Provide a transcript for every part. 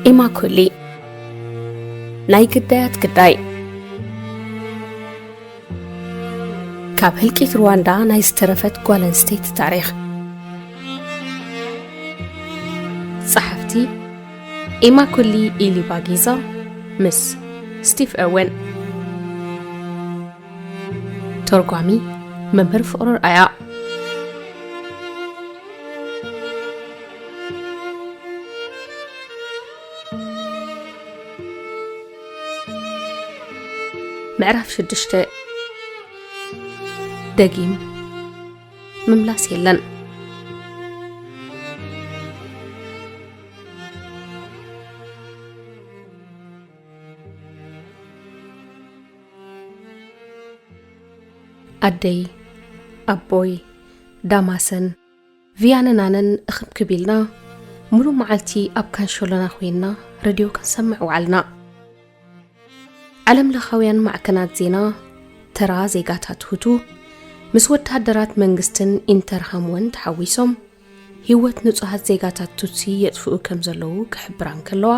ኢማኩሊ፣ ናይ ግዳያት ግዳይ። ካብ ህልቂት ሩዋንዳ ናይ ዝተረፈት ጓል ኣንስተይቲ ታሪኽ። ጸሓፍቲ ኢማኩሊ ኢሊባጊዛ ምስ ስቲቭ ኦወን። ተርጓሚ መምህር ፍቕሩ ኣርኣያ። ምዕራፍ ሽዱሽተ። ደጊም ምምላስ የለን። ኣደይ፣ ኣቦይ፣ ዳማሰን፣ ቪያንን ኣነን እኽብክብ ኢልና፣ ሙሉእ መዓልቲ ኣብ ካንሸሎና ኮይንና ረድዮ ክንሰምዕ ወዓልና። ዓለምለኻውያን ማዕከናት ዜና፣ ተራ ዜጋታት ሁቱ፣ ምስ ወተሃደራት መንግስትን ኢንተርሃምወን ተሓዊሶም፣ ህይወት ንጹሃት ዜጋታት ቱትሲ የጥፍኡ ከም ዘለዉ ክሕብራ እንከለዋ፣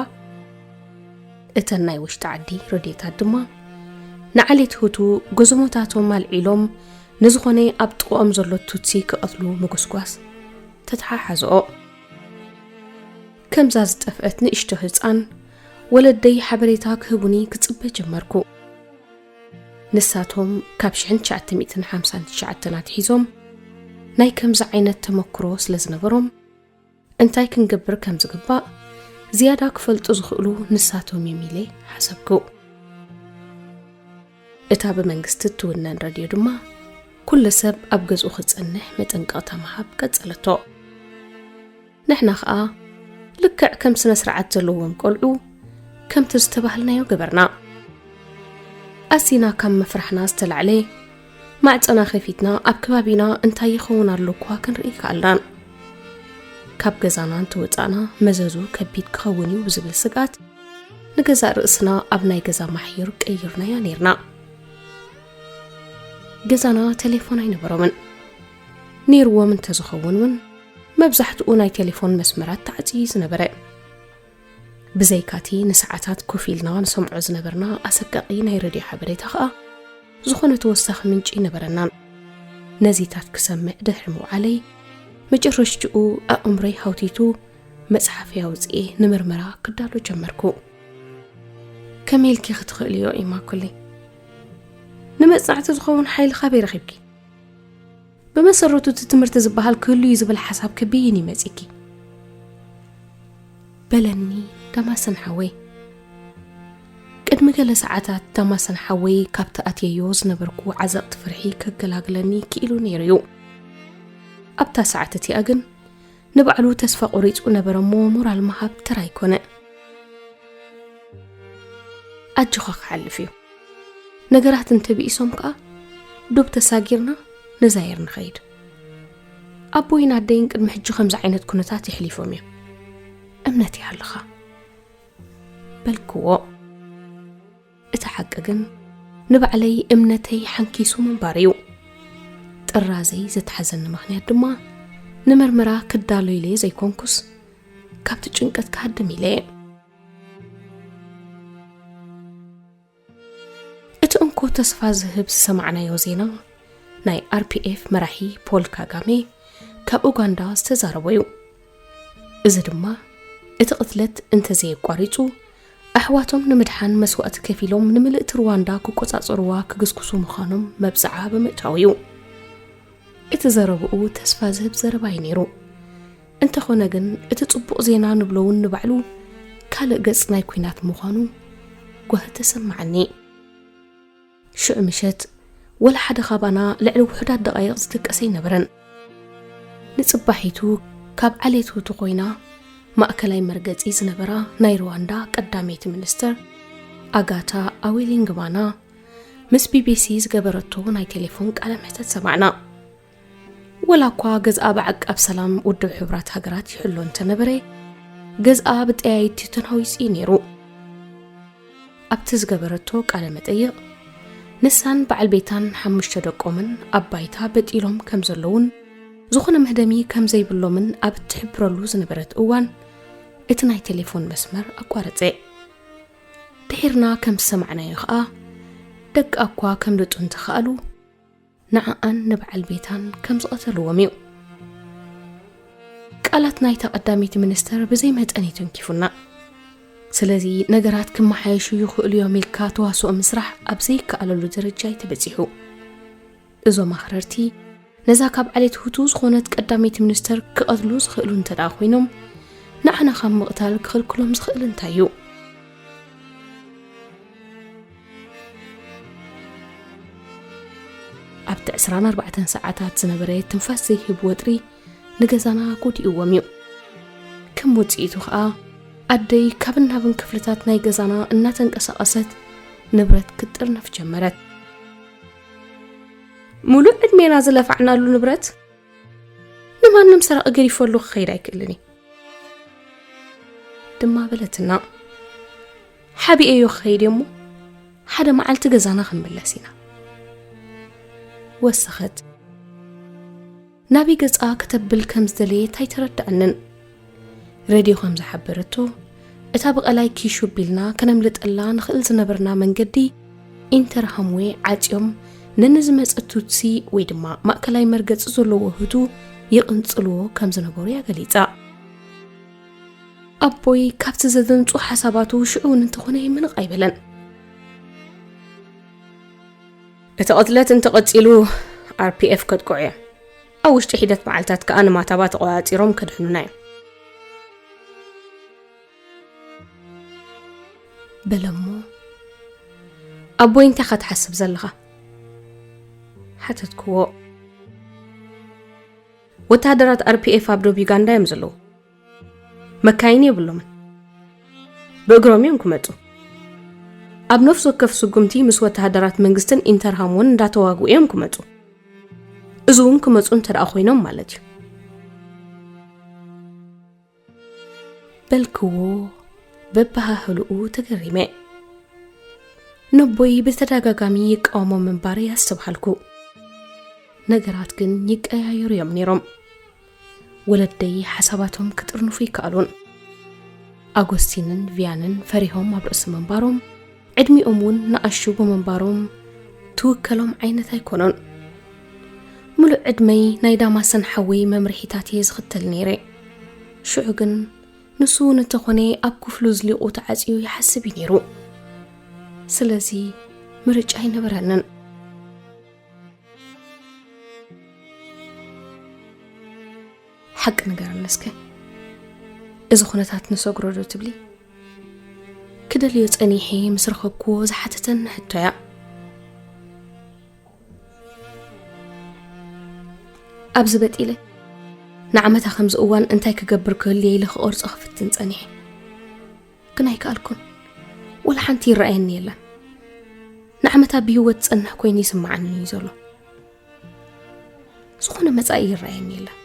እተን ናይ ውሽጢ ዓዲ ረድዮታት ድማ፣ ንዓሌት ሁቱ ጎዞሞታቶም ኣልዒሎም፣ ንዝኾነ ኣብ ጥቕኦም ዘሎ ቱትሲ ክቐትሉ ምጉስጓስ ተተሓሓዝኦ። ከምዛ ዝጠፍአት ንእሽቶ ህጻን፣ ወለደይ ሓበሬታ ክህቡኒ ክጽበ ጀመርኩ። ንሳቶም ካብ ሽሕን ትሽዓተ ሚእትን ሓምሳን ትሽዓተን ኣትሒዞም ናይ ከምዚ ዓይነት ተመክሮ ስለ ዝነበሮም፣ እንታይ ክንገብር ከም ዝግባእ ዝያዳ ክፈልጡ ዝኽእሉ ንሳቶም እዮም ኢለ ሓሰብኩ። እታ ብመንግስቲ እትውነን ረድዮ ድማ፣ ኩሉ ሰብ ኣብ ገዝኡ ክጸንሕ መጠንቀቕታ ምሃብ ቀጸለቶ። ንሕና ኸኣ፣ ልክዕ ከም ስነ ስርዓት ዘለዎም ቆልዑ፣ ከምቲ ዝተባህልናዮ ገበርና። ኣዚና ካብ ምፍራሕና ዝተላዕለ፣ ማዕጸና ከፊትና ኣብ ከባቢና እንታይ ይኸውን ኣሎ እኳ ክንርኢ ከኣልናን። ካብ ገዛና እንተወጻእና መዘዙ ከቢድ ክኸውን እዩ ብዝብል ስግኣት፣ ንገዛእ ርእስና ኣብ ናይ ገዛ ማሕዩር ቀይርናያ ኔርና። ገዛና ቴሌፎን ኣይነበሮምን። ኔርዎም እንተዝኸውን እውን፣ መብዛሕትኡ ናይ ቴሌፎን መስመራት ተዓጽዩ እዩ ዝነበረ። ብዘይካቲ ንሰዓታት ኮፍ ኢልና ንሰምዖ ዝነበርና ኣሰቃቒ ናይ ረድዮ ሓበሬታ ኸኣ፣ ዝኾነ ተወሳኺ ምንጪ ኣይነበረናን። ነዚታት ክሰምዕ ድሕሪ ምውዓለይ፣ መጨረሽትኡ ኣእምሮይ ሃውቲቱ፣ መጽሓፈይ ኣውጺኤ ንምርመራ ክዳሎ ጀመርኩ። ከመይ ኢልኪ ክትኽእልዮ ኢማኩሊ? ንመጽናዕቲ ዝኸውን ሓይሊ ካበይ ረኺብኪ? ብመሰረቱ እቲ ትምህርቲ ዝበሃል ክህሉ እዩ ዝብል ሓሳብ ክብይን እዩ መጺኪ፣ በለኒ ዳማሰን ሓወይ። ቅድሚ ገለ ሰዓታት ዳማሰን ሓወይ ካብቲ ኣትየዮ ዝነበርኩ ዓዘቕቲ ፍርሒ ከገላግለኒ ክኢሉ ነይሩ እዩ። ኣብታ ሰዓት እቲኣ ግን ንባዕሉ ተስፋ ቆሪጹ ነበረ እሞ ሞራል ምሃብ ተራ ኣይኮነ። ኣጆኻ ክሓልፍ እዩ። ነገራት እንተቢኢሶም ከኣ ዶብ ተሳጊርና ንዛየር ንኸይድ። ኣቦይን ኣደይን ቅድሚ ሕጂ ከምዚ ዓይነት ኩነታት የሕሊፎም እዮም። እምነት ይሃልኻ፣ በልክዎ። እቲ ሓቂ ግን ንባዕለይ እምነተይ ሓንኪሱ ምንባር እዩ። ጥራዘይ ዘትሓዘኒ ምኽንያት ድማ ንምርመራ ክዳሎ ኢለ ዘይኮንኩስ፣ ካብቲ ጭንቀት ክሃድም ኢለ እየ። እቲ እንኮ ተስፋ ዝህብ ዝሰማዕናዮ ዜና፣ ናይ ኣር ፒ ኤፍ መራሒ ፖል ካጋሜ ካብ ኡጋንዳ ዝተዛረቦ እዩ። እዚ ድማ እቲ ቅትለት እንተዘየቋሪጹ፣ ኣሕዋቶም ንምድሓን መስዋእቲ ከፊሎም ንምልእቲ ሩዋንዳ ክቆጻጸርዋ ክግስግሱ ምዃኖም መብጽዓ ብምእታው እዩ። እቲ ዘረብኡ ተስፋ ዝህብ ዘረባ እዩ ነይሩ። እንተኾነ ግን፣ እቲ ጽቡቕ ዜና ንብሎ እውን ንባዕሉ ካልእ ገጽ ናይ ኲናት ምዃኑ ጓሂ ተሰማዓኒ። ሽዑ ምሸት፣ ወላ ሓደ ካባና ልዕሊ ውሑዳት ደቓይቕ ዝድቀስ ኣይነበረን። ንጽባሒቱ፣ ካብ ዓሌት ሁቱ ኮይና፣ ማእከላይ መርገጺ ዝነበራ ናይ ሩዋንዳ ቀዳመይቲ ሚኒስትር ኣጋታ ኣዌሊንግማና ምስ ቢ ቢ ሲ ዝገበረቶ ናይ ቴሌፎን ቃለ መሕተት ሰማዕና። ወላ እኳ ገዝኣ ብዓቃብ ሰላም ውድብ ሕቡራት ሃገራት ይሕሎ እንተነበረ፣ ገዝኣ ብጠያይቲ ተናዊጹ እዩ ነይሩ። ኣብቲ ዝገበረቶ ቃለ መጠይቕ፣ ንሳን በዓል ቤታን ሓሙሽተ ደቆምን ኣብ ባይታ በጢሎም ከም ዘለዉን፣ ዝኾነ መህደሚ ከም ዘይብሎምን ኣብ እትሕብረሉ ዝነበረት እዋን፣ እቲ ናይ ቴሌፎን መስመር ኣቋረጸ። ድሒርና ከም ዝሰማዕናዮ ኸኣ፣ ደቃ እኳ ከምልጡ እንተኸኣሉ፣ ንዓኣን ንበዓል ቤታን ከም ዝቐተልዎም እዩ። ቃላት ናይታ ቀዳመይቲ ሚኒስተር ብዘይ መጠን እዩ ተንኪፉና። ስለዚ ነገራት ክመሓየሹ ይኽእሉ እዮም ኢልካ ተዋስኦ ምስራሕ ኣብ ዘይከኣለሉ ደረጃ እዩ ተበጺሑ። እዞም ኣኽረርቲ ነዛ ካብ ዓሌት ሁቱ ዝኾነት ቀዳመይቲ ሚኒስተር ክቐትሉ ዝኽእሉ እንተ ደኣ ኮይኖም፣ ንዓና ካብ ምቕታል ክኽልክሎም ዝኽእል እንታይ እዩ? ኣብቲ ዕስራን ኣርባዕተን ሰዓታት ዝነበረ ትንፋስ ዘይህብ ወጥሪ ንገዛና ጎዲእዎም እዩ። ከም ውጽኢቱ ኸኣ ኣደይ ካብን ናብን ክፍልታት ናይ ገዛና እናተንቀሳቐሰት ንብረት ክትጥርነፍ ጀመረት። "ሙሉእ ዕድሜና ዝለፋዕናሉ ንብረት ንማንም ሰራቒ ገዲፈሉ ክኸይድ ኣይክእልን እዩ" ድማ በለትና። "ሓቢኤዮ ክኸይድ እየ እሞ ሓደ መዓልቲ ገዛና ክንምለስ ኢና" ወሰኸት። ናበይ ገጻ ከተብል ከም ዝደለየት ኣይተረድኣንን። ሬድዮ ከም ዝሓበረቶ፣ እታ ብቐላይ ኪሹ ኣቢልና ከነምልጠላ ንኽእል ዝነበርና መንገዲ ኢንተርሃምዌ ዓጽዮም፣ ነንዝመጸ ቱትሲ ወይ ድማ ማእከላይ መርገጺ ዘለዎ ሁቱ ይቕንጽልዎ ከም ዝነበሩ እያ ገሊጻ። ኣቦይ ካብቲ ዘደንጹ ሓሳባቱ ሽዑ እውን እንተኾነ ይምንቕ ኣይበለን። "እቲ ቅትለት እንተቐጺሉ፣ ኣር ፒ ኤፍ ከጥቅዑ እዮም። ኣብ ውሽጢ ሒደት መዓልታት ከኣ ንማታባ ተቖጻጺሮም ከድሕኑና እዮም" በለሞ። "ኣቦይ እንታይ ኢኻ ትሓስብ ዘለኻ?" ሓተትክዎ። "ወተሃደራት ኣር ፒ ኤፍ ኣብ ዶብ ዩጋንዳ እዮም ዘለዉ። መካይን የብሎምን። ብእግሮም እዮም ክመጹ። ኣብ ነፍሲ ወከፍ ስጉምቲ ምስ ወተሃደራት መንግስትን ኢንተርሃምወን እንዳተዋግኡ እዮም ክመጹ። እዚ እውን ክመጹ እንተ ደኣ ኮይኖም ማለት እዩ" በልክዎ በበሃህልኡ ተገሪመ። ነቦይ ብተደጋጋሚ ይቃወሞ ምንባረይ ኣስተብሃልኩ። ነገራት ግን ይቀያየሩ እዮም ነይሮም። ወለደይ ሓሳባቶም ክጥርንፉ ይከኣሉን። ኣጎስቲንን ቪያንን ፈሪሆም ኣብ ርእሲ ምንባሮም፣ ዕድሚኦም እውን ንኣሹ ብምንባሮም ትውከሎም ዓይነት ኣይኮኑን። ምሉእ ዕድመይ ናይ ዳማሰን ሓወይ መምርሒታት እየ ዝኽተል ነይረ። ሽዑ ግን ንሱ እውን እንተኾነ ኣብ ክፍሉ ዝሊቑ ተዓጽዩ ይሓስብ እዩ ነይሩ። ስለዚ ምርጫ ኣይነበረንን። ሓቂ ንገረኒ እስከ፣ እዚ ኩነታት ንሰግሮ ዶ ትብሊ? ክደልዮ ጸኒሐ ምስ ረኸብክዎ ዝሓተተኒ ሕቶ እያ። ኣብዚ በጥ ኢለ ንዓመታ ከምዚ እዋን እንታይ ክገብር ክህልየ ኢለ ክቐርጾ ክፍትን ጸኒሐ። ግን ኣይከኣልኩን። ወላ ሓንቲ ይረኣየኒ የለን። ንዓመታ ብህይወት ዝጸንሕ ኮይኑ ይስምዓኒ እዩ ዘሎ። ዝኾነ መጻኢ ይረኣየኒ የለን።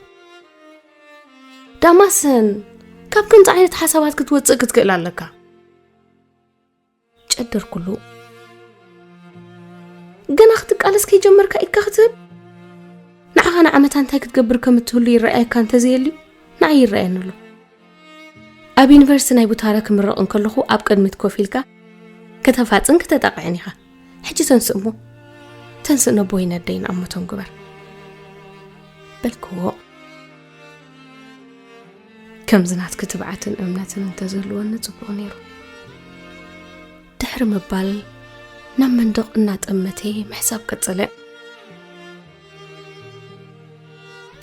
ዳማሰን፣ ካብ ከምዚ ዓይነት ሓሳባት ክትወጽእ ክትክእል ኣለካ። ጨደርኩሉ። ገና ክትቃለስ ከይጀመርካ ኢድካ ክትህብ? ንዓኻ ንዓመታ እንታይ ክትገብር ከም እትህሉ ይረኣየካ እንተዘየልዩ፣ ንዓይ ይረኣየኒ ኣሎ። ኣብ ዩኒቨርሲቲ ናይ ቡታረ ክምረቕ እንከለኹ ኣብ ቅድሚት ኮፍ ኢልካ ከተፋጽን ከተጣቕዕን ኢኻ። ሕጂ ተንስእ እሞ፣ ተንስእ ነቦይን ኣደይን ኣሞቶም ግበር። በልክዎ። ከምዚ ናትኪ ትብዓትን እምነትን እንተዝህልወኒ ጽቡቕ ነይሩ። ድሕሪ ምባል ናብ መንደቕ እናጠመተ ምሕሳብ ቀጸለ።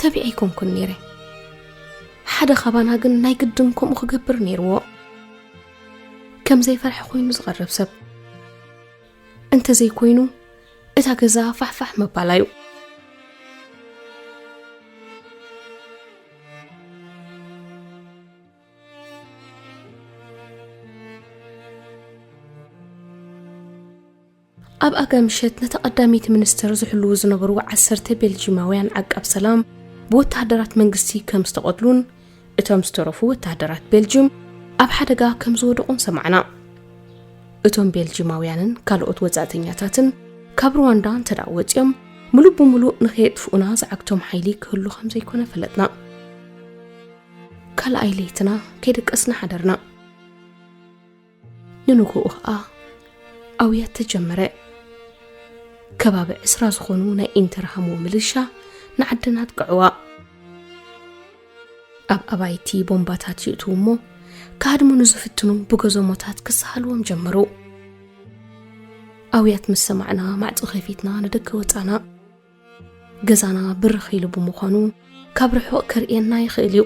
ተቢዐ ኣይኮንኩን ነይረ። ሓደ ካባና ግን ናይ ግድን ከምኡ ክገብር ነይርዎ። ከም ዘይፈርሐ ኮይኑ ዝቐርብ ሰብ። እንተዘይኮይኑ፣ እታ ገዛ ፋሕፋሕ ምባላ እዩ። ኣብ ኣጋ ምሸት ነታ ቀዳመይቲ ሚኒስተር ዝሕልዉ ዝነበሩ ዓሰርተ ቤልጂማውያን ዓቃብ ሰላም ብወተሃደራት መንግስቲ ከም ዝተቐትሉን እቶም ዝተረፉ ወተሃደራት ቤልጂም ኣብ ሓደጋ ከም ዝወደቑን ሰማዕና። እቶም ቤልጂማውያንን ካልኦት ወጻእተኛታትን ካብ ሩዋንዳ እንተ ደኣ ወጺኦም፣ ምሉእ ብምሉእ ንኸየጥፍኡና ዝዓግቶም ሓይሊ ክህሉ ከም ዘይኮነ ፈለጥና። ካልኣይ ለይትና ከይደቀስና ሓደርና። ንንግኡ ኸኣ ኣውያት ተጀመረ። ከባቢ ዕስራ ዝኾኑ ናይ ኢንተርሃሞ ምልሻ ንዓድና ኣጥቅዕዋ። ኣብ ኣባይቲ ቦምባታት ይእትዉ እሞ፣ ክሃድሙ ንዝፍትኑ ብጎዞሞታት ክሰሃልዎም ጀመሩ። ኣውያት ምስ ሰማዕና፣ ማዕጾ ከፊትና ንደገ ወጻና። ገዛና ብርኽ ኢሉ ብምዃኑ፣ ካብ ርሑቕ ከርእየና ይኽእል እዩ።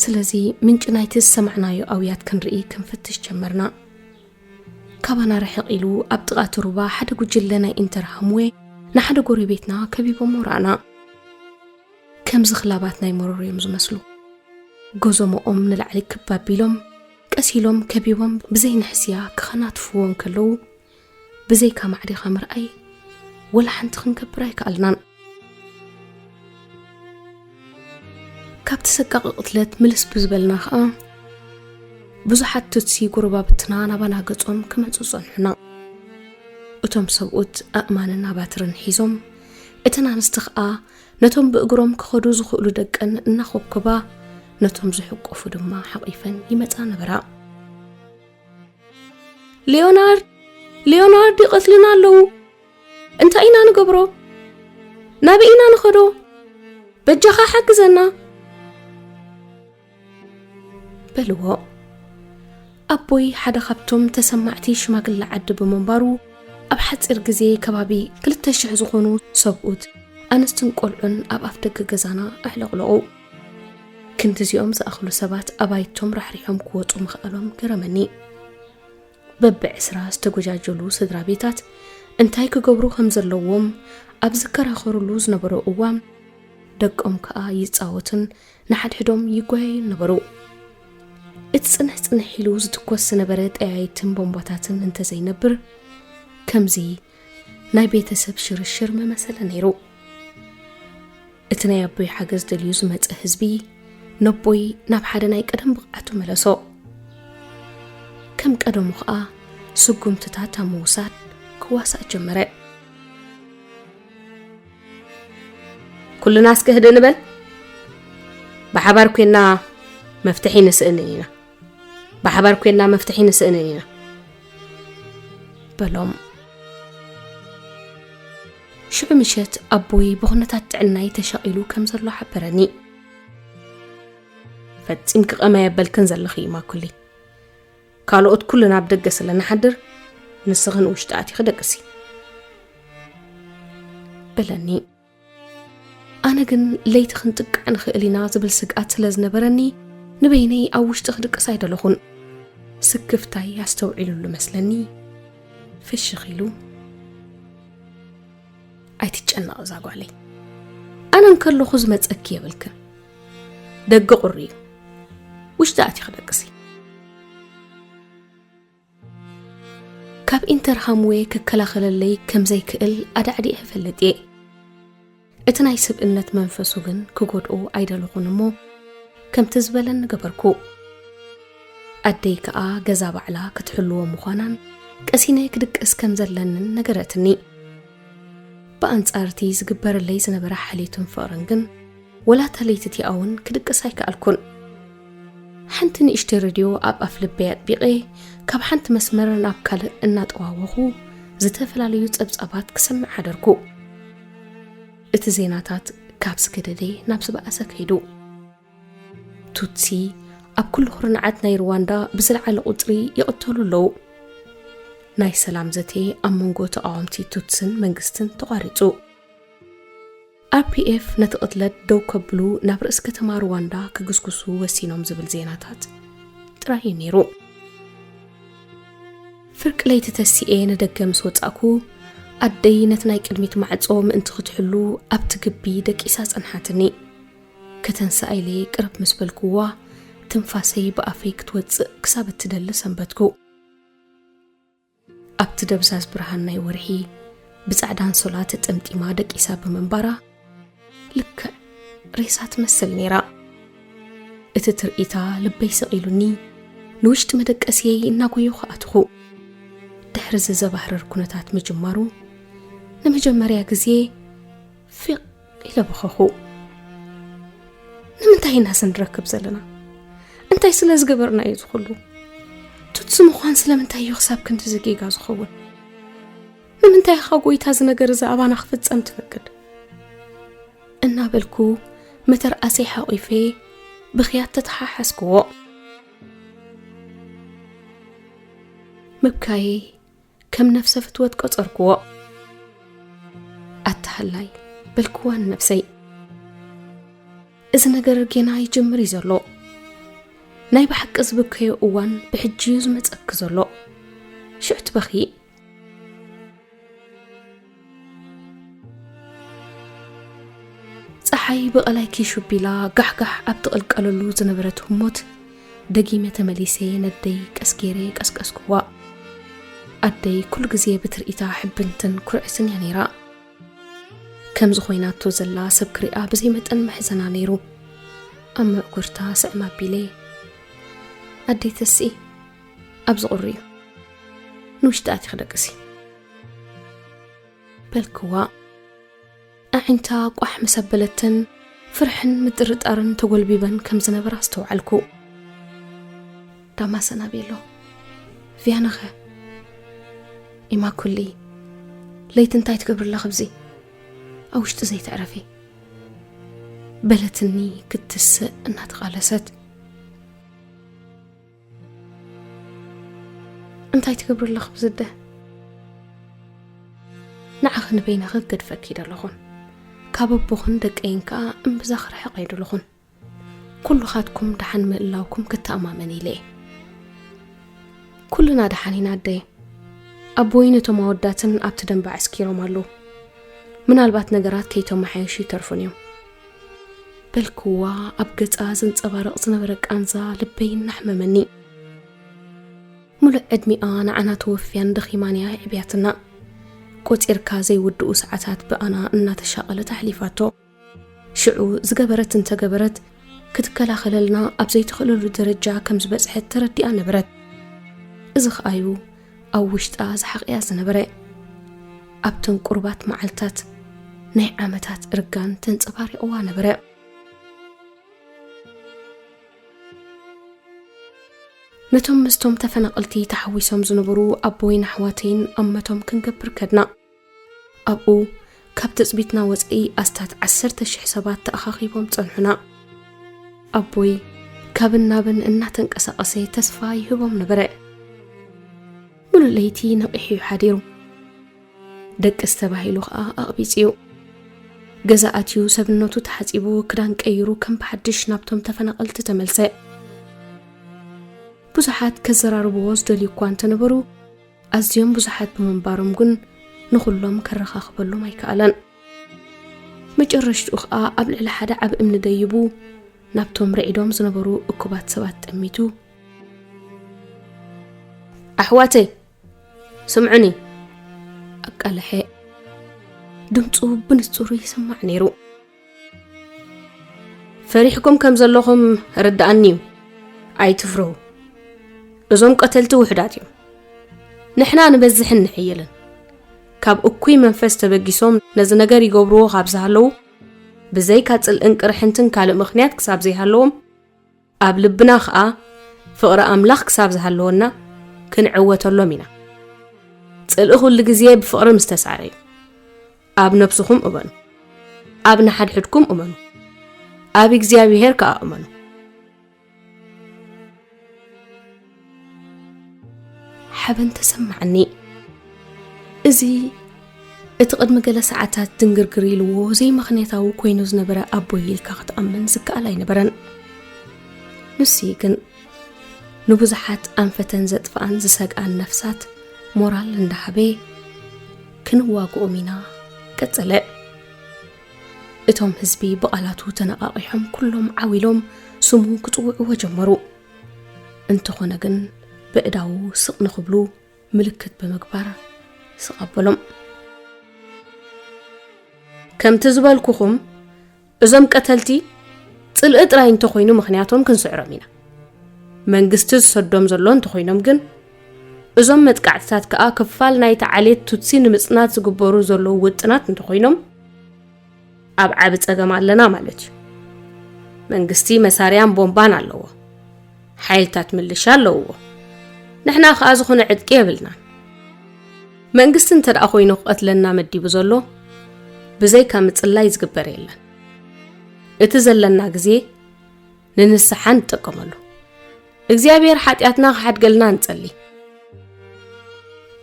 ስለዚ፣ ምንጪ ናይቲ ዝሰማዕናዮ ኣውያት ክንርኢ ክንፍትሽ ጀመርና። ካባና ርሕቕ ኢሉ ኣብ ጥቓ እቲ ሩባ ሓደ ጉጅለ ናይ ኢንተርሃምዌ ንሓደ ጎረቤትና ከቢቦሞ ረኣና። ከምዚ ክላባት ናይ መሮር እዮም ዝመስሉ። ጎዞሞኦም ንላዕሊ ክብ ኣቢሎም፣ ቀስ ኢሎም ከቢቦም ብዘይ ንሕስያ ክኸናትፍዎ እንከለዉ፣ ብዘይካ ማዕሪኻ ምርኣይ፣ ወላ ሓንቲ ክንገብር ኣይከኣልናን። ካብቲ ሰቃቒ ቅትለት ምልስ ብዝበልና ኸኣ፣ ብዙሓት ቱትሲ ጎረባብትና ናባና ገጾም ክመጹ ጸንሑና። እቶም ሰብኡት ኣእማንን ኣባትርን ሒዞም፣ እተን ኣንስቲ ኸኣ ነቶም ብእግሮም ክኸዱ ዝኽእሉ ደቀን እናኾብኮባ፣ ነቶም ዝሕቁፉ ድማ ሓቒፈን ይመጻ ነበራ። "ሊዮናርድ፣ ሊዮናርድ ይቐትሉና ኣለዉ። እንታይ ኢና ንገብሮ? ናበይ ኢና ንኸዶ? በጃኻ ሓግዘና" በልዎ። ኣቦይ ሓደ ካብቶም ተሰማዕቲ ሽማግለ ዓዲ ብምንባሩ፣ ኣብ ሓጺር ግዜ ከባቢ ክልተ ሽሕ ዝኾኑ ሰብኡት፣ ኣንስትን ቆልዑን ኣብ ኣፍ ደገ ገዛና ኣዕለቕለቑ። ክንድዚኦም ዝኣኽሉ ሰባት ኣባይቶም ራሕሪሖም ክወጹ ምኽኣሎም ገረመኒ። በብዕስራ ዝተጎጃጀሉ ስድራ ቤታት እንታይ ክገብሩ ከም ዘለዎም ኣብ ዝከራኸሩሉ ዝነበሩ እዋን፣ ደቆም ከኣ ይጻወቱን ንሓድሕዶም ይጓየዩን ነበሩ። እቲ ጽንሕ ጽንሕ ኢሉ ዝትኮስ ዝነበረ ጠያይትን ቦምባታትን እንተዘይነብር፣ ከምዚ ናይ ቤተሰብ ሽርሽር ምመሰለ ነይሩ። እቲ ናይ ኣቦይ ሓገዝ ደልዩ ዝመጸ ህዝቢ፣ ነቦይ ናብ ሓደ ናይ ቀደም ብቕዓቱ መለሶ። ከም ቀደሙ ኸኣ ስጉምትታት ኣብ ምውሳድ ክዋሳእ ጀመረ። "ኩልና እስከ ህድእ ንበል። ብሓባር ኮይንና መፍትሒ ንስእንን ኢና። ብሓባር ኮይንና መፍትሒ ንስእንን ኢና" በሎም። ሽዑ ምሸት ኣቦይ ብኹነታት ጥዕናይ ተሻቒሉ ከም ዘሎ ሓበረኒ። "ፈጺምኪ ቀመይ ኣበልክን ዘለኺ ማኩሊ። ካልኦት ኩልና ኣብ ደገ ስለ ንሓድር፣ ንስኺ ንውሽጢ ኣቲኺ ደቅሲ" በለኒ። ኣነ ግን ለይቲ ክንጥቃዕ ንኽእል ኢና ዝብል ስግኣት ስለ ዝነበረኒ፣ ንበይነይ ኣብ ውሽጢ ክድቅስ ኣይደለኹን። ስክፍታይ ኣስተውዒሉሉ መስለኒ፣ ፍሽኽ ኢሉ፣ "ኣይትጨነቕ እዛ ጓለይ፣ ኣነ እንከለኹ ዝመጸኪ የብልክን። ደገ ቁሪ እዩ፣ ውሽጢ ኣቲኺ ደቅሲ" ካብ ኢንተርሃምዌ ክከላኸለለይ ከም ዘይክእል ኣዳዕዲዐ እፈልጥ እየ። እቲ ናይ ሰብእነት መንፈሱ ግን ክጎድኦ ኣይደለኹን እሞ፣ ከምቲ ዝበለኒ ገበርኩ። ኣደይ ከኣ ገዛ ባዕላ ክትሕልዎ ምዃናን ቀሲነ ክድቅስ ከም ዘለንን ነገረትኒ። ብኣንጻር እቲ ዝግበረለይ ዝነበረ ሓልዮትን ፍቕርን ግን፣ ወላ እታ ለይቲ እቲኣ እውን ክድቅስ ኣይከኣልኩን። ሓንቲ ንእሽተይ ሬድዮ ኣብ ኣፍ ልበይ ኣጥቢቐ፣ ካብ ሓንቲ መስመር ናብ ካልእ እናጠዋወኹ፣ ዝተፈላለዩ ጸብጻባት ክሰምዕ ሓደርኩ። እቲ ዜናታት ካብ ዝገደደ ናብ ዝበኣሰ ከይዱ። ቱትሲ ኣብ ኩሉ ኩርናዓት ናይ ሩዋንዳ ብዝለዓለ ቁጽሪ ይቕተሉ ኣለዉ። ናይ ሰላም ዘተ ኣብ መንጎ ተቓወምቲ ቱትስን መንግስትን ተቋሪጹ። ኣር ፒ ኤፍ ነቲ ቅትለት ደው ከብሉ ናብ ርእሲ ከተማ ሩዋንዳ ክግስግሱ ወሲኖም ዝብል ዜናታት ጥራይ እዩ ነይሩ። ፍርቂ ለይቲ ተሲኤ ንደገ ምስ ወጻእኩ፣ ኣደይ ነቲ ናይ ቅድሚት ማዕጾ ምእንቲ ክትሕሉ ኣብቲ ግቢ ደቂሳ ጸንሓትኒ። ከተንስኣ ኢለ ቅርብ ምስ በልኩዋ፣ ትንፋሰይ ብኣፈይ ክትወጽእ ክሳብ እትደሊ ሰንበትኩ። ኣብቲ ደብዛዝ ብርሃን ናይ ወርሒ፣ ብጻዕዳ ኣንሶላ ተጠምጢማ ደቂሳ ብምንባራ፣ ልክዕ ሬሳ ትመስል ነይራ። እቲ ትርኢታ ልበይ ሰቒሉኒ፣ ንውሽጢ መደቀስየይ እናጎየኹ ኣትኹ። ድሕሪ እዚ ዘባህርር ኩነታት ምጅማሩ፣ ንመጀመርያ ግዜ ፊቕ ኢለ በኸኹ። ንምንታይ ኢና እዚ ንረክብ ዘለና? እንታይ ስለ ዝገበርና እዩ ዝኹሉ? ቱትሲ ምዃን ስለምንታይ እዩ ክሳብ ክንድዚ ጌጋ ዝኸውን? ንምንታይ ኢኻ ጎይታ እዚ ነገር እዚ ኣባና ክፍጸም ትፈቅድ? እናበልኩ መተርኣሰይ ሓቒፈ ብኽያት ተተሓሓዝክዎ። ምብካየይ ከም ነፍሰ ፍትወት ቆጸርክዎ። ኣታ ሃላይ፣ በልክዋ ንነብሰይ፣ እዚ ነገር ጌና ይጅምር እዩ ዘሎ። ናይ ብሓቂ ዝብከዮ እዋን ብሕጂ እዩ ዝመጸኪ ዘሎ። ሽዑ ትበኺ። ጸሓይ ብቐላይ ኪሹቢላ ጋሕጋሕ ኣብ ትቕልቀለሉ ዝነበረት ህሞት፣ ደጊመ ተመሊሰ ነደይ ቀስ ገይረ ቀስቀስክዋ። ኣደይ ኩሉ ግዜ ብትርኢታ ሕብንትን ኩርዕትን እያ ነይራ። ከምዚ ኮይናቶ ዘላ ሰብ ክሪኣ ብዘይ መጠን መሕዘና ነይሩ። ኣብ መዕጉርታ ስዕም ኣቢለ፣ "ኣደይ ተስኢ፣ ኣብዚ ቁሪ እዩ። ንውሽጢ ኣቲኺ ደቅሲ" በልክዋ። ኣዒንታ ቋሕ ምስ ኣበለተን፣ ፍርሕን ምጥርጣርን ተጎልቢበን ከም ዝነበራ ኣስተውዓልኩ። "ዳማሰን ኣበይ ኣሎ? ቪያናኸ?" "ኢማኩሊ፣ ለይቲ እንታይ ትገብሪ ኣለኺ ኣብዚ? ኣብ ውሽጢ ዘይተዕረፊ?" በለትኒ ክትስእ እናተቓለሰት። "እንታይ ትገብሪ ኣለኺ ብዝደ? ንዓኺ ንበይንኺ ክገድፈኪ ደለኹን። ካብ ኣቦኽን ደቀይን ከኣ እምብዛ ክርሕቕ ኣይደለኹን። ኩልኻትኩም ደሓን ምህላውኩም ክተኣማመን ኢለ እየ። ኩልና ደሓን ኢና ኣደይ። ኣቦይ ነቶም ኣወዳትን ኣብቲ ደንበ ኣዕስኪሮም ኣለዉ። ምናልባት ነገራት ከይተመሓየሹ ይተርፉን እዮም" በልክዋ። ኣብ ገጻ ዘንጸባርቕ ዝነበረ ቃንዛ ልበይ እናሕመመኒ። ሙሉእ ዕድሚኣ ንዓና ተወፍያን ደኺማን እያ የዕብያትና። ቆጺርካ ዘይውድኡ ሰዓታት ብኣና እናተሻቐለት ኣሕሊፋቶ። ሽዑ ዝገበረት እንተገበረት፣ ክትከላኸለልና ኣብ ዘይትኽእለሉ ደረጃ ከም ዝበጽሐት ተረዲኣ ነበረት። እዚ ኸኣዩ ኣብ ውሽጣ ዝሓቕያ ዝነበረ። ኣብተን ቁሩባት መዓልታት ናይ ዓመታት እርጋን ተንጸባሪቕዋ ነበረ። ነቶም ምስቶም ተፈናቐልቲ ተሓዊሶም ዝነበሩ ኣቦይን ኣሕዋተይን ኣመቶም ክንገብር ከድና። ኣብኡ ካብ ትጽቢትና ወጻኢ ኣስታት ዓሰርተ ሽሕ ሰባት ተኣኻኺቦም ጸንሑና። ኣቦይ ካብን ናብን እናተንቀሳቐሰ ተስፋ ይህቦም ነበረ። ሙሉእ ለይቲ ነቒሑ እዩ ሓዲሩ። ደቅስ ተባሂሉ ኸኣ ኣቕቢጽ እዩ። ገዛ ኣትዩ ሰብነቱ ተሓጺቡ ክዳን ቀይሩ ከም ብሓድሽ ናብቶም ተፈናቐልቲ ተመልሰ። ብዙሓት ከዘራርብዎ ዝደልዩ እኳ እንተነበሩ፣ ኣዝዮም ብዙሓት ብምንባሮም ግን ንኹሎም ከረኻኽበሎም ኣይከኣለን። መጨረሽትኡ ኸኣ ኣብ ልዕሊ ሓደ ዓቢ እምኒ ደይቡ ናብቶም ርዒዶም ዝነበሩ እኩባት ሰባት ጠሚቱ፣ "ኣሕዋተይ፣ ስምዑኒ!" ኣቃልሐ። ድምፁ ብንጹር ይስማዕ ነይሩ። "ፈሪሕኩም ከም ዘለኹም ርድኣኒ እዩ። ኣይትፍርሁ። እዞም ቀተልቲ ውሑዳት እዮም። ንሕና ንበዝሕን ንሕይልን። ካብ እኩይ መንፈስ ተበጊሶም ነዚ ነገር ይገብርዎ ካብ ዝሃለዉ፣ ብዘይካ ጽልእን ቅርሕንትን ካልእ ምኽንያት ክሳብ ዘይሃለዎም፣ ኣብ ልብና ኸኣ ፍቕሪ ኣምላኽ ክሳብ ዝሃለወና ክንዕወተሎም ኢና። ጽልኢ ኩሉ ግዜ ብፍቕሪ ምስ ተሳዕረ እዩ። ኣብ ነብስኹም እመኑ። ኣብ ንሓድሕድኩም እመኑ። ኣብ እግዚኣብሄር ከኣ እመኑ።" ሓበን ተሰማዓኒ። እዚ እቲ ቅድሚ ገለ ሰዓታት ድንግርግር ኢልዎ ዘይምኽንያታዊ ኮይኑ ዝነበረ ኣቦይ ኢልካ ክትኣምን ዝከኣል ኣይነበረን። ንሱ ግን ንብዙሓት ኣንፈተን ዘጥፍኣን ዝሰግኣን ነፍሳት ሞራል እንዳሃበ፣ "ክንዋግኦም ኢና" ቀጸለ። እቶም ህዝቢ ብቓላቱ ተነቓቒሖም ኩሎም ዓው ኢሎም ስሙ ክጽውዕዎ ጀመሩ። እንተኾነ ግን ብእዳዉ ስቕ ንኽብሉ ምልክት ብምግባር ስቕ ኣበሎም። ከምቲ ዝበልኩኹም፣ እዞም ቀተልቲ ጽልኢ ጥራይ እንተኾይኑ ምኽንያቶም ክንስዕሮም ኢና። መንግስቲ ዝሰዶም ዘሎ እንተኾይኖም ግን፣ እዞም መጥቃዕትታት ከኣ ክፋል ናይቲ ዓሌት ቱትሲ ንምጽናት ዝግበሩ ዘለዉ ውጥናት እንተኾይኖም፣ ኣብ ዓቢ ጸገም ኣለና ማለት እዩ። መንግስቲ መሳርያን ቦምባን ኣለዎ። ሓይልታት ምልሻ ኣለውዎ። ንሕና ከኣ ዝኾነ ዕጥቂ የብልናን። መንግስቲ እንተ ደኣ ኮይኑ ክቐትለና መዲቡ ዘሎ፣ ብዘይካ ምጽላይ ዝግበር የለን። እቲ ዘለና ግዜ ንንስሓ ንጥቀመሉ። እግዚኣብሔር ሓጢኣትና ክሓድገልና ንጸሊ።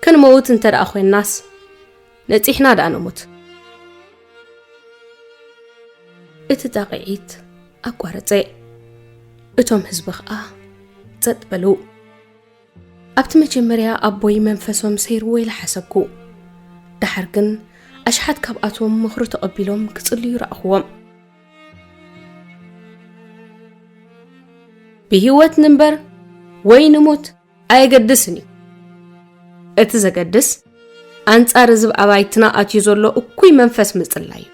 ክንመውት እንተ ደኣ ኮይንናስ፣ ነጺሕና ደኣ ንሙት። እቲ ጣቕዒት ኣቋረጸ። እቶም ህዝቢ ኸኣ ጸጥ በሉ። ኣብቲ መጀመርያ ኣቦይ መንፈሶም ሰይርዎ ኢለ ሓሰብኩ። ደሓር ግን ኣሽሓት ካብኣቶም ምኽሩ ተቐቢሎም ክጽልዩ ረኣኽዎም። ብህይወት ንንበር ወይ ንሙት ኣየገድስን እዩ። እቲ ዘገድስ ኣንጻር እዚ ኣብ ኣባይትና ኣትዩ ዘሎ እኩይ መንፈስ ምጽላይ እዩ።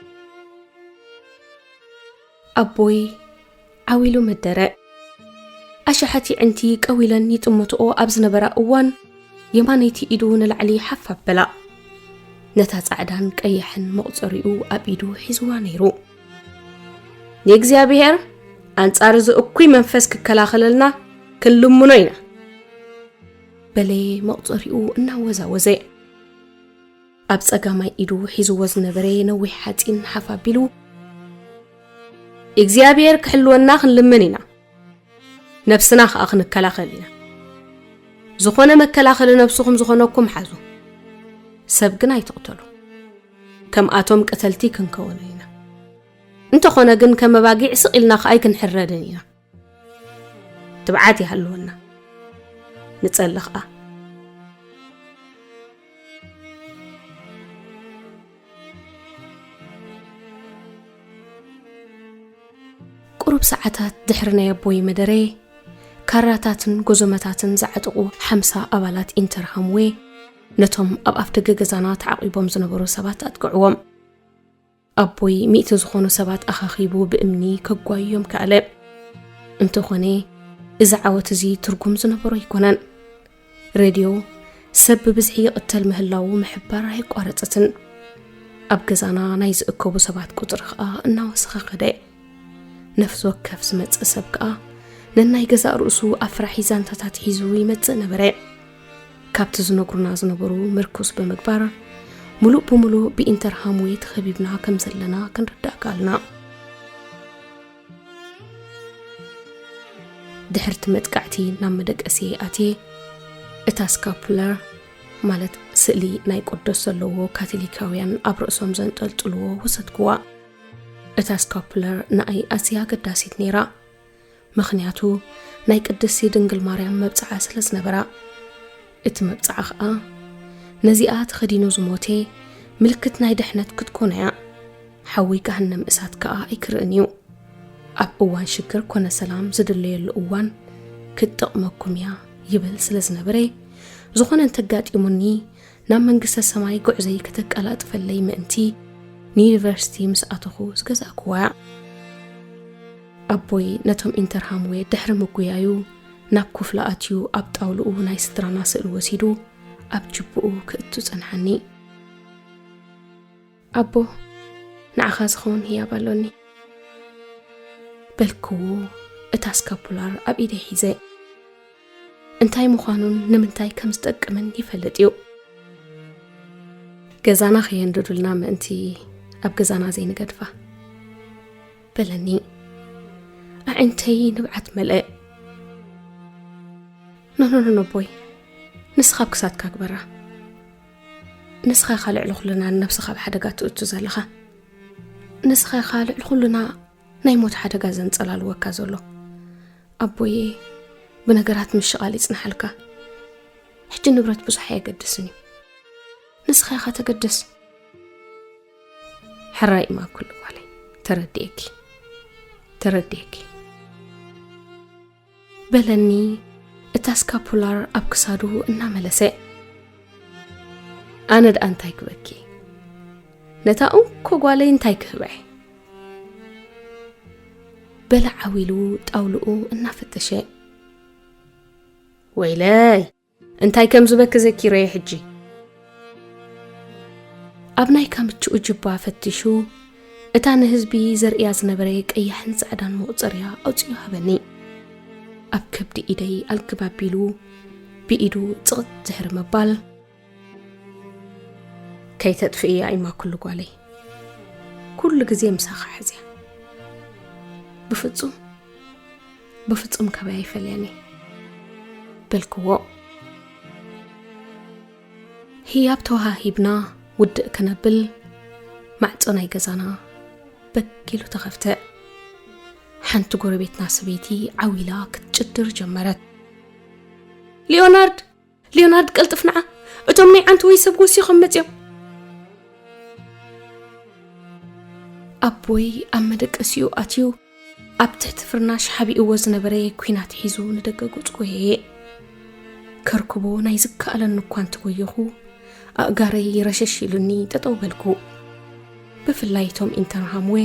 ኣቦይ ዓው ኢሉ መደረ። ኣሽሓት የዕንቲ ቀው ኢለን ይጥምትኦ ኣብ ዝነበራ እዋን፣ የማነይቲ ኢዱ ንላዕሊ ሓፍ ኣበላ። ነታ ጻዕዳን ቀያሕን መቑጸሪኡ ኣብ ኢዱ ሒዝዋ ነይሩ። "ንእግዚኣብሔር ኣንጻር እዚ እኩይ መንፈስ ክከላኸለልና ክንልምኖ ኢና" በለ መቑጸሪኡ እናወዛወዘ። ኣብ ጸጋማይ ኢዱ ሒዝዎ ዝነበረ ነዊሕ ሓጺን ሓፍ ኣቢሉ፣ "እግዚኣብሔር ክሕልወና ክንልምን ኢና፣ ነብስና ኸኣ ክንከላኸል ኢና። ዝኾነ መከላኸሊ ነብስኹም ዝኾነኩም ሓዙ፣ ሰብ ግን ኣይትቕተሉ። ከምኣቶም ቀተልቲ ክንከውን ኢና። እንተኾነ ግን ከም ኣባጊዕ ስቕ ኢልና ኸኣ ኣይክንሕረድን ኢና። ትብዓት ይሃልወና፣ ንጸሊ ኸኣ።" ቁሩብ ሰዓታት ድሕሪ ናይ ኣቦይ መደረ፣ ካራታትን ጎዞመታትን ዝዓጠቑ ሓምሳ ኣባላት ኢንተርሃምዌ ነቶም ኣብ ኣፍደገ ገዛና ተዓቒቦም ዝነበሩ ሰባት ኣጥቅዕዎም። ኣቦይ ሚእቲ ዝኾኑ ሰባት ኣኻኺቡ ብእምኒ ከጓዮም ከኣለ። እንተኾነ፣ እዚ ዓወት እዚ ትርጉም ዝነበሮ ኣይኮነን። ሬድዮ ሰብ ብብዝሒ ይቕተል ምህላዉ ምሕባር ኣየቋረጸትን። ኣብ ገዛና ናይ ዝእከቡ ሰባት ቁጽሪ ኸኣ እናወሰኸ ኸደ። ነፍሲ ወከፍ ዝመጽእ ሰብ ከኣ ነናይ ገዛእ ርእሱ ኣፍራሒ ዛንታታት ሒዙ ይመጽእ ነበረ። ካብቲ ዝነግሩና ዝነበሩ ምርኩስ ብምግባር፣ ምሉእ ብምሉእ ብኢንተርሃምዌ ተኸቢብና ከም ዘለና ክንርዳእ ከኣልና። ድሕርቲ መጥቃዕቲ ናብ መደቀሲ ኣትየ፣ እታ ስካፑለር፣ ማለት ስእሊ ናይ ቅዱስ ዘለዎ ካቶሊካውያን ኣብ ርእሶም ዘንጠልጥልዎ፣ ወሰድክዋ። እታ ስካፑለር ንኣይ ኣዝያ ኣገዳሲት ነይራ፣ ምኽንያቱ ናይ ቅድስቲ ድንግል ማርያም መብጽዓ ስለ ዝነበራ። እቲ መብጽዓ ኸኣ፣ ነዚኣ ተኸዲኑ ዝሞተ ምልክት ናይ ድሕነት ክትኮን እያ፣ ሓዊ ገሃነም እሳት ከኣ ኣይክርእን እዩ። ኣብ እዋን ሽግር ኮነ ሰላም ዝድለየሉ እዋን ክትጠቕመኩም እያ ይብል ስለ ዝነበረ፣ ዝኾነ እንተጋጢሙኒ ናብ መንግስተ ሰማይ ጉዕዘይ ከተቀላጥፈለይ ምእንቲ ንዩኒቨርሲቲ ምስ ኣተኹ ዝገዛእኩዋ እያ። ኣቦይ ነቶም ኢንተርሃምዌ ድሕሪ ምጉያዩ ናብ ኩፍላ ኣትዩ ኣብ ጣውልኡ ናይ ስድራና ስእሊ ወሲዱ ኣብ ጅብኡ ክእቱ ጸንሓኒ። "ኣቦ፣ ንዓኻ ዝኸውን ህያብ ኣሎኒ" በልክዎ፣ እታ ስካፑላር ኣብ ኢደይ ሒዘ። እንታይ ምዃኑን ንምንታይ ከም ዝጠቅምን ይፈልጥ እዩ። "ገዛና ከየንድዱልና ምእንቲ ኣብ ገዛና ዘይንገድፋ" በለኒ። ኣዒንተይ ንብዓት መልአ። "ኖኖኖኖ ኣቦይ፣ ንስኻ ኣብ ክሳድካ ግበራ። ንስኻ ኢኻ ልዕሊ ኩልና ንነብስኻ ኣብ ሓደጋ ትእቱ ዘለኻ። ንስኻ ኢኻ ልዕሊ ኩልና ናይ ሞት ሓደጋ ዘንጸላልወካ ዘሎ። ኣቦየ፣ ብነገራት ምሽቓል ይጽንሓልካ። ሕጂ ንብረት ብዙሕ ኣየገድስን እዩ። ንስኻ ኢኻ ተገድስ።" "ሕራይ እማ ኩሉ ጓለይ፣ ተረዲኤኪ፣ ተረዲኤኪ" በለኒ፣ እታ ስካፑላር ኣብ ክሳዱ እናመለሰ። ኣነ ደኣ እንታይ ክበኪ? ነታ እንኮ ጓለይ እንታይ ክህባ እየ? በለ ዓው ኢሉ ጣውልኡ እናፈተሸ። ወይለይ፣ እንታይ ከም ዝበኪ ዘኪረዮ ሕጂ። ኣብ ናይ ካምችኡ ጅባ ፈቲሹ፣ እታ ንህዝቢ ዘርእያ ዝነበረ ቀያሕን ጻዕዳን መቑጸርያ ኣውጺኡ ሃበኒ። ኣብ ከብዲ ኢደይ ኣልግብ ኣቢሉ ብኢዱ ጽቕጥ ድሕሪ ምባል፣ "ከይተጥፍእያ ኢማ ኩሉ ጓለይ፣ ኩሉ ግዜ ምሳኻ ሕዝያ፣ ብፍጹም ብፍጹም ካባይ ኣይፈለየኒ" በልክዎ። ህያብ ተወሃሂብና ውድእ ከነብል፣ ማዕጾ ናይ ገዛና በግ ኢሉ ተኸፍተ። ሓንቲ ጎረቤትና ሰበይቲ ዓው ኢላ ክትጭድር ጀመረት። "ሊዮናርድ! ሊዮናርድ፣ ቀልጥፍ ንዓ! እቶም ናይ ዓንተወይ ሰብ ወሲኾም መጺኦም!" ኣቦይ ኣብ መደቀሲኡ ኣትዩ ኣብ ትሕቲ ፍርናሽ ሓቢእዎ ዝነበረ ኲናት ሒዙ ንደገ ገጹ ጎየየ። ከርክቦ ናይ ዝከኣለኒ እኳ እንተጎየኹ፣ ኣእጋረይ ረሸሽ ኢሉኒ ጠጠው በልኩ። ብፍላይ እቶም ኢንተርሃምዌ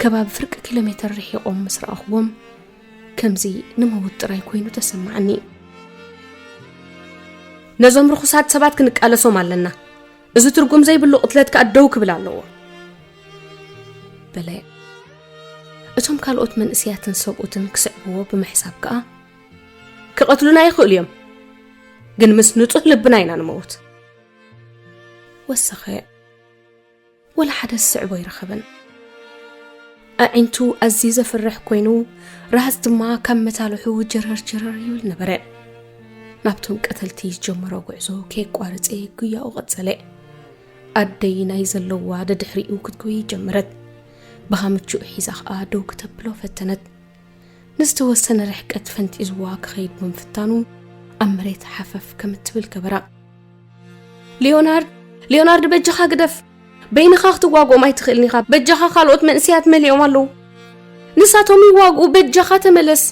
ከባቢ ፍርቂ ኪሎ ሜተር ርሒቖም ምስ ረኣኹዎም፣ ከምዚ ንመውት ጥራይ ኮይኑ ተሰማዓኒ። "ነዞም ርኹሳት ሰባት ክንቃለሶም ኣለና። እዚ ትርጉም ዘይብሉ ቅትለት ከኣ ደው ክብል ኣለዎ" በለ። እቶም ካልኦት መንእሰያትን ሰብኡትን ክስዕብዎ ብምሕሳብ ከኣ፣ "ክቐትሉና ይኽእሉ እዮም፣ ግን ምስ ንጹህ ልብና ኢና ንመውት" ወሰኸ። ወላ ሓደ ዝስዕቦ ኣይረኸበን። ኣዒንቱ ኣዝዩ ዘፍርሕ ኮይኑ፣ ራህስ ድማ ካብ መታልሑ ጀረር ጀረር ይብል ነበረ። ናብቶም ቀተልቲ ዝጀመሮ ጉዕዞ ከየቋረጸ ጉያኡ ቀጸለ። ኣደይ ናይ ዘለዋ ደድሕሪኡ ክትጎይ ጀመረት። ብኻምችኡ ሒዛ ኸኣ ደው ክተብሎ ፈተነት። ንዝተወሰነ ርሕቀት ፈንጢዝዋ ክኸይድ ብምፍታኑ፣ ኣብ መሬት ሓፈፍ ከም እትብል ገበራ። "ሊዮናርድ፣ ሊዮናርድ፣ በጃኻ ግደፍ! በይንኻ ክትዋግኦም ኣይትኽእልን ኢኻ። በጃኻ፣ ካልኦት መንእሰያት መሊኦም ኣለዉ። ንሳቶም ይዋግኡ፣ በጃኻ ተመለስ!"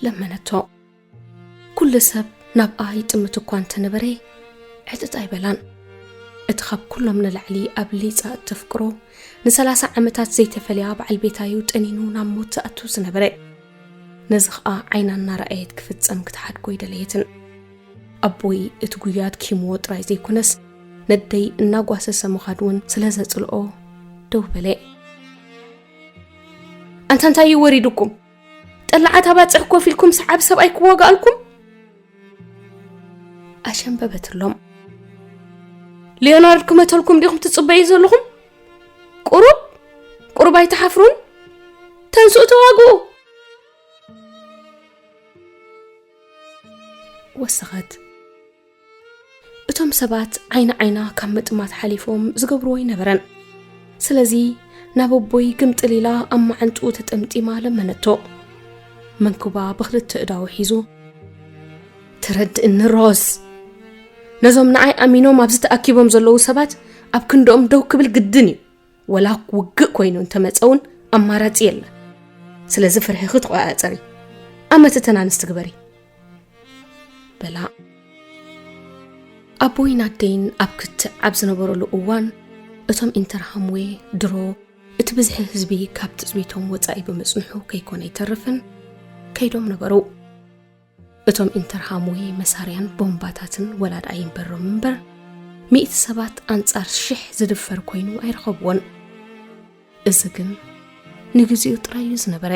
ለመነቶ። ኩሉ ሰብ ናብኣ ይጥምት እኳ እንተነበረ፣ ዕጥጥ ኣይበላን። እቲ ካብ ኩሎም ንላዕሊ ኣብ ሊጻ እተፍቅሮ፣ ንሰላሳ ዓመታት ዘይተፈልያ በዓል ቤታዩ ጠኒኑ ናብ ሞት ዝኣቱ ዝነበረ። ነዚ ኸኣ ዓይና እናረኣየት ክፍጸም ክትሓድጎ ኣይደለየትን። ኣቦይ እቲ ጉያ ኣድኪምዎ ጥራይ ዘይኮነስ፣ ነደይ እናጓሰሰ ምኻድ እውን ስለ ዘጽልኦ ደው በለ። "ኣንታ እንታይ እዩ ወሪዱኩም? ጠላዓት ኣባጽሕ ኮፍ ኢልኩም ሰዓብ ሰብኣይ ክዋጋኣልኩም?" ኣሸንበበትሎም። "ሊዮናርድ ክመተልኩም ዲኹም ትጽበዩ ዘለኹም? ቁሩብ፣ ቁሩብ ኣይትሓፍሩን? ተንስኡ ተዋግኡ!" ወሰኸት። እቶም ሰባት ዓይኒ ዓይና ካብ ምጥማት ሓሊፎም ዝገብርዎ ኣይነበረን። ስለዚ ናብ ኣቦይ ግምጥል ኢላ ኣብ መዓንጥኡ ተጠምጢማ ለመነቶ። መንኩባ ብኽልተ እዳዉ ሒዙ፣ "ተረድእኒ ሮዝ፣ ነዞም ንዓይ ኣሚኖም ኣብዚ ተኣኪቦም ዘለዉ ሰባት ኣብ ክንድኦም ደው ክብል ግድን እዩ። ወላ ውግእ ኮይኑ እንተመጸ እውን ኣማራጺ የለን። ስለዚ ፍርሕኺ ተቖጻጸሪ፣ ኣመትተን ኣንስቲ ግበሪ" በላ። ኣቦይን ኣደይን ኣብ ክትዕ ኣብ ዝነበረሉ እዋን፣ እቶም ኢንተርሃምዌ ድሮ እቲ ብዝሒ ህዝቢ ካብ ትጽቢቶም ወጻኢ ብምጽንሑ ከይኮነ ኣይተርፍን፣ ከይዶም ነበሩ። እቶም ኢንተርሃምዌ መሳርያን ቦምባታትን ወላድ ኣይንበሮም እምበር፣ ሚእቲ ሰባት ኣንጻር ሽሕ ዝድፈር ኮይኑ ኣይረኸብዎን። እዚ ግን ንግዜኡ ጥራይ እዩ ዝነበረ።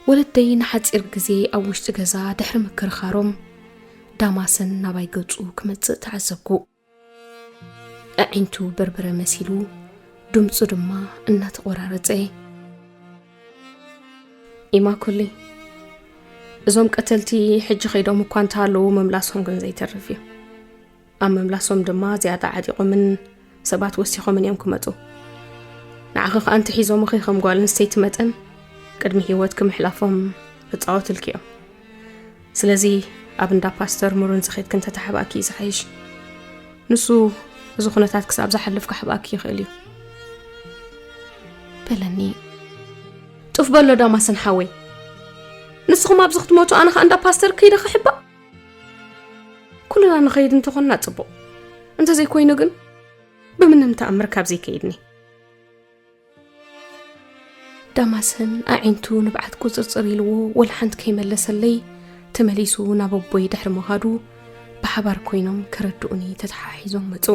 ወለደይ ንሓጺር ግዜ ኣብ ውሽጢ ገዛ ድሕሪ ምክርኻሮም፣ ዳማሰን ናባይ ገጹ ክመጽእ ተዓዘብኩ። ኣዒንቱ በርበረ መሲሉ፣ ድምጹ ድማ እናተቖራረጸ፣ "ኢማኩሊ፣ እዞም ቀተልቲ ሕጂ ከይዶም እኳ እንተሃለዉ፣ ምምላሶም ግን ዘይተርፍ እዩ። ኣብ ምምላሶም ድማ ዝያዳ ዓጢቖምን ሰባት ወሲኾምን እዮም ክመጹ። ንዓኺ ከኣ እንተሒዞምኺ ከም ጓል ኣንስተይቲ መጠን፣ ቅድሚ ህይወትኪ ምሕላፎም ክጻወትልኪ እዮም። ስለዚ ኣብ እንዳ ፓስተር ሙሩንዚ ኸድኪ እንተተሓባእኪ እዩ ዝሓይሽ። ንሱ እዚ ኩነታት ክሳብ ዝሓልፍ ክሓብኣኪ ይኽእል እዩ" በለኒ። "ጡፍ በሎ ዳማሰን ሓወይ፣ ንስኹም ኣብዚ ክትሞቱ ኣነ ኸኣ እንዳ ፓስተር ከይደ ክሕባእ? ኩልና ንኸይድ እንተኾንና ጽቡቕ፣ እንተዘይኮይኑ ግን ብምንም ተኣምር ካብዚ ይከይድኒ" ዳማሰን ኣዒንቱ ንብዓት ቁጽርጽር ኢልዎ ወላ ሓንቲ ከይመለሰለይ፣ ተመሊሱ ናብ ኣቦይ ድሕሪ ምኻዱ፣ ብሓባር ኮይኖም ከረድኡኒ ተተሓሒዞም መጹ።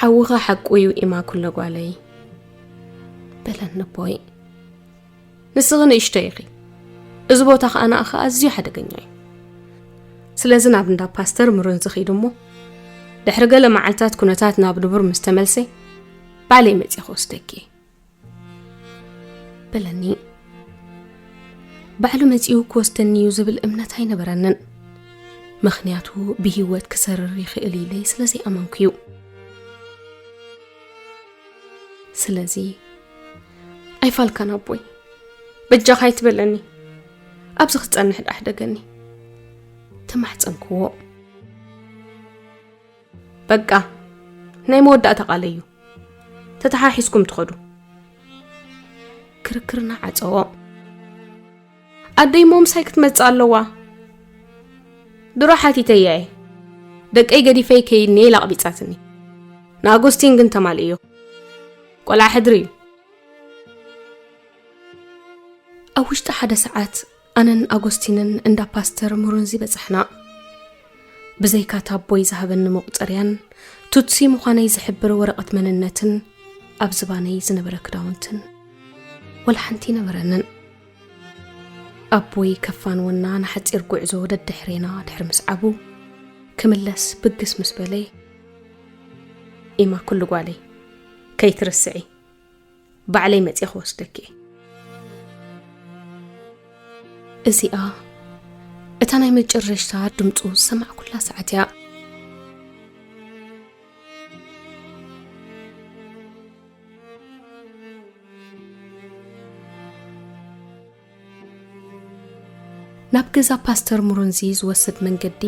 ሓውኻ ሓቁ እዩ፣ ኢማ ኩለ ጓለይ፣ በለኒ ኣቦይ። ንስኺ ንእሽቶ ኢኺ፣ እዚ ቦታ ኸኣ ንኣኻ ኣዝዩ ሓደገኛ እዩ። ስለዚ ናብ እንዳ ፓስተር ምሩን ዝኺድ እሞ፣ ድሕሪ ገለ መዓልታት ኩነታት ናብ ንቡር ምስ ተመልሰ፣ ባዕለይ መጺእ ክወስደኪ እየ፣ በለኒ። ባዕሉ መጺኡ ክወስደኒ እዩ ዝብል እምነት ኣይነበረንን። ምኽንያቱ ብህይወት ክሰርር ይኽእል ኢለ ስለ ዘይኣመንኩ እዩ። ስለዚ ኣይፋልካን ኣቦይ፣ በጃኻ ኣይትበለኒ፣ ኣብዚ ክጸንሕ ዳሕደገኒ፣ ተማሕጸንክዎ። በቃ፣ ናይ መወዳእታ ቃለይ እዩ። ተተሓሒዝኩም ትኸዱ። ክርክርና ዓጸዎ። ኣደይ እሞ ምሳይ ክትመጽእ ኣለዋ። ድሮ ሓቲተያ እየ። ደቀይ ገዲፈይ ከይድኒ ኢላ ኣቕቢጻትኒ። ንኣጎስቲን ግን ተማልእዮ። ቆልዓ ሕድሪ እዩ። ኣብ ውሽጢ ሓደ ሰዓት ኣነን ኣጎስቲንን እንዳ ፓስተር ሙሩንዚ በጻሕና። ብዘይካ እታ ኣቦይ ዝሃበኒ መቑጸርያን ቱትሲ ምዃነይ ዝሕብር ወረቐት መንነትን ኣብ ዝባነይ ዝነበረ ክዳውንትን ወላ ሓንቲ ኣይነበረንን። ኣቦይ ከፋንወና ንሓጺር ጉዕዞ ደድሕሬና ድሕሪ ምስዓቡ፣ ክምለስ ብግስ ምስ በለ፣ "ኢማ ኩሉ ጓለይ፣ ከይትርስዒ፣ ባዕለይ መጺኤ ክወስደኪ እየ።" እዚኣ እታ ናይ መጨረሽታ ድምጹ ዝሰማዕኩላ ሰዓት እያ። ናብ ገዛ ፓስተር ሙሩንዚ ዝወስድ መንገዲ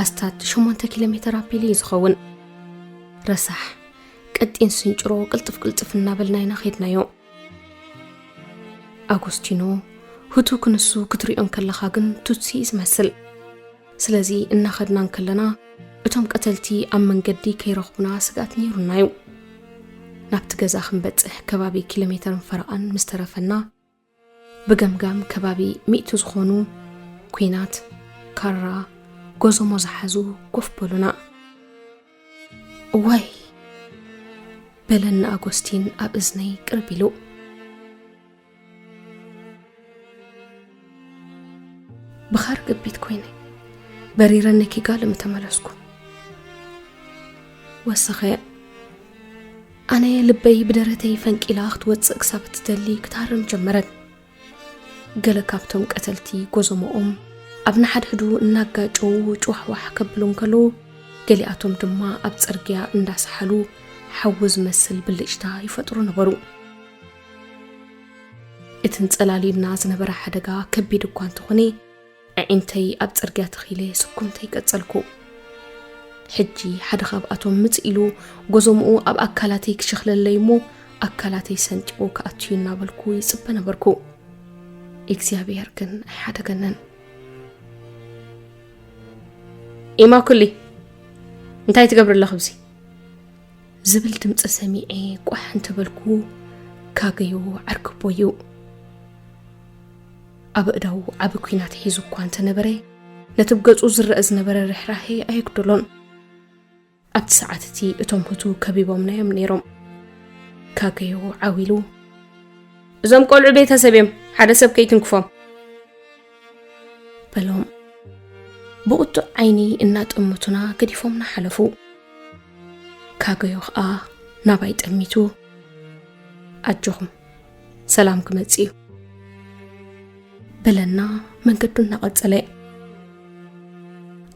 ኣስታት ሸሞንተ ኪሎ ሜተር ኣቢሉ እዩ ዝኸውን። ረሳሕ፣ ቀጢን ስንጭሮ ቅልጥፍ ቅልጥፍ እናበልና ኢና ኸድናዮ። ኣጎስቲኖ፣ ህቱክ ንሱ ክትሪኦ እንከለኻ ግን ቱትሲ እዩ ዝመስል። ስለዚ እናኸድና እንከለና፣ እቶም ቀተልቲ ኣብ መንገዲ ከይረኽቡና ስግኣት ነይሩና እዩ። ናብቲ ገዛ ክንበጽሕ ከባቢ ኪሎ ሜተርን ፈረቓን ምስ ተረፈና፣ ብገምጋም ከባቢ ሚእቲ ዝኾኑ ኲናት፣ ካራ፣ ጎዞሞ ዝሓዙ ኮፍ በሉና። "እዋይ!" በለኒ ኣጎስቲን ኣብ እዝነይ ቅርብ ኢሉ። ብኻር ግቢት ኮይነ፣ በሪረ ነኪጋልም ተመለስኩ። ወሰኸ፣ ኣነ ልበይ ብደረተይ ፈንቂላ ክትወጽእ ክሳብ እትደሊ ክትሃርም ጀመረት። ገለ ካብቶም ቀተልቲ ጎዞሞኦም ኣብ ንሓድሕዱ እናጋጨዉ ጭዋሕዋሕ ከብሉ እንከለዉ፣ ገሊኣቶም ድማ ኣብ ጽርግያ እንዳሰሓሉ ሓዊ ዝመስል ብልጭታ ይፈጥሩ ነበሩ። እቲ እንጸላልዩና ዝነበረ ሓደጋ ከቢድ እኳ እንተኾነ፣ ኣዒንተይ ኣብ ጽርግያ ተኺለ ስኩምተይ ቀጸልኩ። ሕጂ ሓደ ካብኣቶም ምጽእ ኢሉ ጎዞምኡ ኣብ ኣካላተይ ክሽኽለለይ እሞ፣ ኣካላተይ ሰንጢቑ ክኣቱ እዩ እናበልኩ ይጽበ ነበርኩ። እግዚኣብሔር ግን ኣይሓደገንን። "ኢማኩሊ፣ እንታይ ትገብሪ ኣለኺ ኣብዚ?" ዝብል ድምፂ ሰሚዐ ቋሕ እንተበልኩ፣ ካገዮ ዓርክቦ እዩ። ኣብ እዳው ዓቢ ኲናት ሒዙ እኳ እንተነበረ፣ ነቲ ብገጹ ዝረአ ዝነበረ ርሕራሄ ኣየጉደሎን። ኣብቲ ሰዓት እቲ እቶም ህቱ ከቢቦምና እዮም ነይሮም። ካገዮ ዓው ኢሉ፣ "እዞም ቆልዑ ቤተሰብ እዮም፣ ሓደ ሰብ ከይትንክፎም" በሎም። ብቁጡዕ ዓይኒ እናጠምቱና ገዲፎምና ሓለፉ። ካገዮ ኸኣ ናባይ ጠሚቱ፣ "ኣጆኹም፣ ሰላም ክመጽእ እዩ" በለና መንገዱ እናቐጸለ።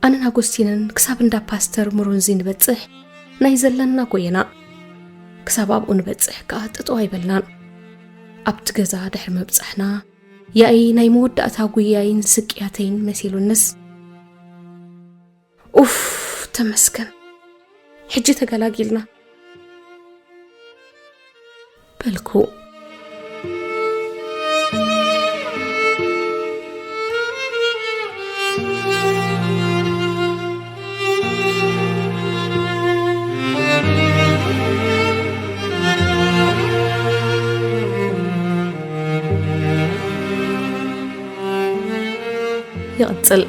ኣነን ኣጎስቲንን ክሳብ እንዳ ፓስተር ሙሩንዚ ንበጽሕ ናይ ዘለና ጎየና። ክሳብ ኣብኡ ንበጽሕ ከኣ ጠጠው ኣይበልናን። ኣብቲ ገዛ ድሕሪ ምብጻሕና፣ ያኢ ናይ መወዳእታ ጉያይን ስቅያተይን መሲሉንስ፣ "ኡፍ፣ ተመስገን፣ ሕጂ ተገላጊልና" በልኩ። ይቕጽል።